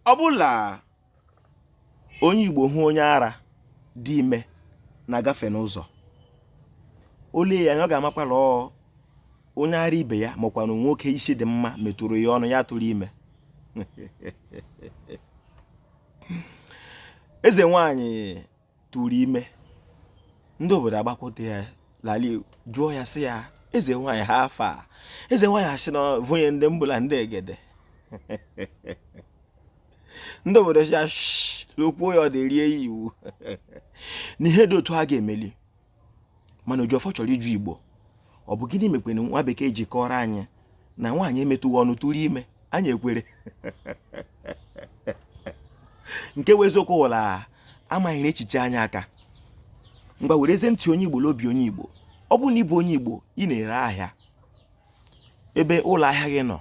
Ọ bụla onye Igbo hụ onye ara dị ime na-agafe n'ụzọ, o lee ya anya, ọ ga-amakwa la ọ onye ara ibe ya makwanụ nwoke isi dị mma metụrụ ya ọnụ ya tụrụ ime. Eze nwaanyị tụrụ ime, ndị obodo agbakwute ya lali jụọ ya sị ya, eze nwaanyị, how far? Eze nwaanyị asị na vụnye ndị mbụla ndị egede. Ndị obodo sị ya lokwuo ya, ọ dị rie ya iwu na ihe dị otu a ga-emeli. Mana Ojiọfọ chọrọ ịjụ Igbo, ọ bụ gịnị mekwere nwa bekee ji kọrọ anyị na nwaanyị emetụghị ọnụ tụrụ ime, anyị ekwere? Nke wụ eziokwu wụ la amaghị na echiche anyị aka. Ngwa, werezie ntị onye Igbo l'obi onye Igbo. Ọ bụrụ na ị bụ onye Igbo, ị na-ere ahịa, ebe ụlọ ahịa gị nọ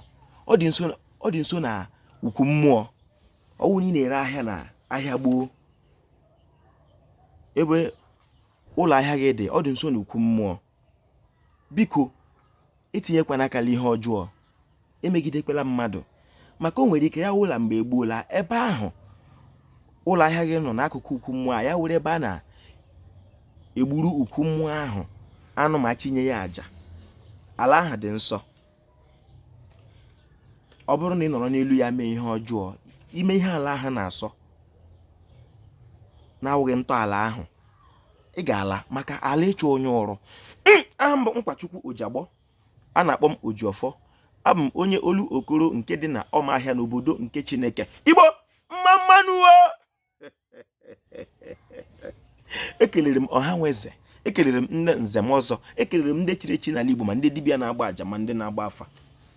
ọ dị nso na ukwu mmụọ, ọ wụ na ị na-ere ahịa na ahịa gboo, ebe ụlọ ahịa gị dị ọ dị nso na ukwu mmụọ, biko etinyekwana aka n'ihe ọjọọ, emegidekwala mmadụ, maka o nwere ike ya wụla mgbe egbuola ebe ahụ ụlọ ahịa gị nọ n'akụkụ ukwu mmụọ a, ya were ebe a na-egburu ukwu mmụọ ahụ anụ ma chinye ya aja. Ala ahụ dị nsọ. Ọ bụrụ na ị nọrọ n'elu ya mee ihe ọjọọ, ime ihe ala ahụ na-asọ na-awụghị ntọala ahụ, ị ga-ala maka ala ịchụ onye ụrụ. Aha m bụ Nkwachukwu Ojiagbọ, a na-akpọ m Ojiọfọ. Abụ m onye Olokoro nke dị na Ọmahịa n'obodo nke Chineke. Igbo mma mma nụ o! Ekelere m ọha nwe eze, ekelere m ndị nze m ọzọ, ekelere m ndị chiri echi n'ala Igbo, ma ndị dibịa na-agba aja, ma ndị na-agba afa,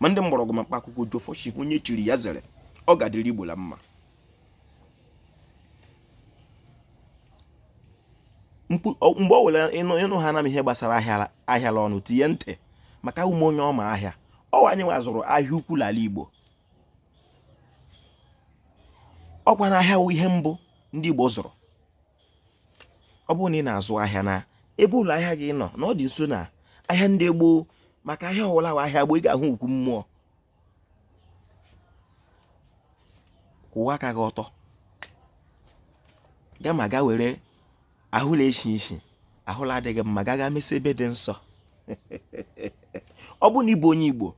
ma ndị mgbọrọgwụ, ma mkpa akwụkwọ. Ojiọfọ shi onye chiri ya zere, ọ ga-adịrị Igbo la mma. Mgbe ọ were ịnụ ha na m ihe gbasara ahịa la ọnụ, tinye ntị maka ụmụ onye ọma ahịa. Ọwa anyị nwa zụrụ ahịa ukwu n'ala Igbo. Ọkwa na ahịa wụ ihe mbụ ndị Igbo zụrụ. Ọ bụrụ na ị na-azụ ahịa na ebe ụlọ ahịa gị nọ na ọ dị nso na ahịa ndị gboo, maka ahịa ọwụla wụ ahịa gboo, ị ga-ahụ ukwu mmụọ. Kwụwa aka gị ọtọ, gaa ma gaa were ahụla esi isi ahụla adịghị mma, gaa gaa mesa ebe dị nsọ. Ọ bụrụ na ị bụ onye Igbo,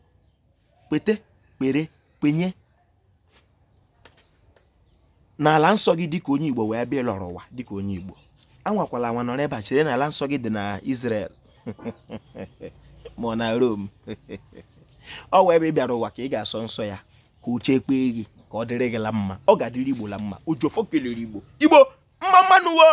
kwete, kpere, kwenye n'ala nsọ gị dịka onye Igbo wee bịa lọrọ ụwa dịka onye Igbo. Anwakwala anwa nọrọ ebe a chere na ala nsọ gị dị na Israel ma ọ na Rome. Ọ wụ ebe ị bịara ụwa ka ị ga-asọ nsọ ya, ka uche kpee gị, ka ọ dịrị gị la mma. Ọ ga-adịrị Igbo la mma. Ojiọfọ kelere Igbo. Igbo mma mma nụ o!